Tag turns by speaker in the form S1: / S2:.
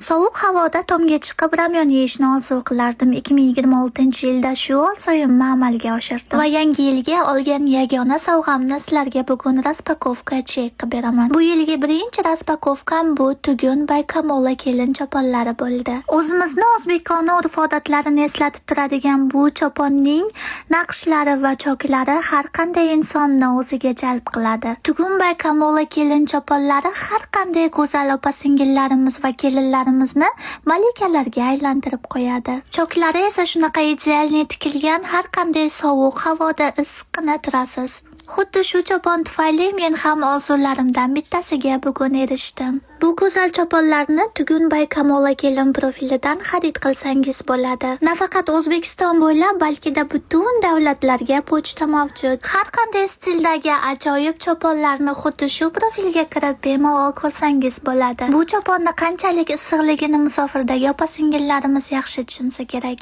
S1: Sovuq havoda tomga chiqib ramyon yeyishni orzu qilardim. 2026-yilda shu orzuyimni amalga oshirdim. Va yangi yilga olgan yagona sovg'amni sizlarga bugun распаковка chek qilib beraman. Bu yilgi birinchi распаковка m bu tugun by Kamola kelin choponlari bo'ldi. O'zimizni o'zbekona urf-odatlarini eslatib turadigan bu choponning naqshlari va choklari har qanday insonni o'ziga jalb qiladi. Tugun by Kamola kelin choponlari har qanday go'zal opa-singillarimiz va kelinlarimizni malikalarga aylantirib qo'yadi. Choklari esa shunaqa идеальный tikilgan, har qanday sovuq havoda issiqqina turasiz. Xuddi shu chopon tufayli men ham orzularimdan bittasiga bugun erishdim. Bu go'zal choponlarni Tugun by Kamola kelin profilidan xarid qilsangiz bo'ladi. Nafaqat O'zbekiston bo'ylab, balkida butun davlatlarga pochta mavjud. Har qanday stildagi ajoyib choponlarni xuddi shu profilga kirib bemalol ko'rsangiz bo'ladi. Bu choponni qanchalik issiqligini musofirdagi opa-singillarimiz yaxshi tushunsa kerak.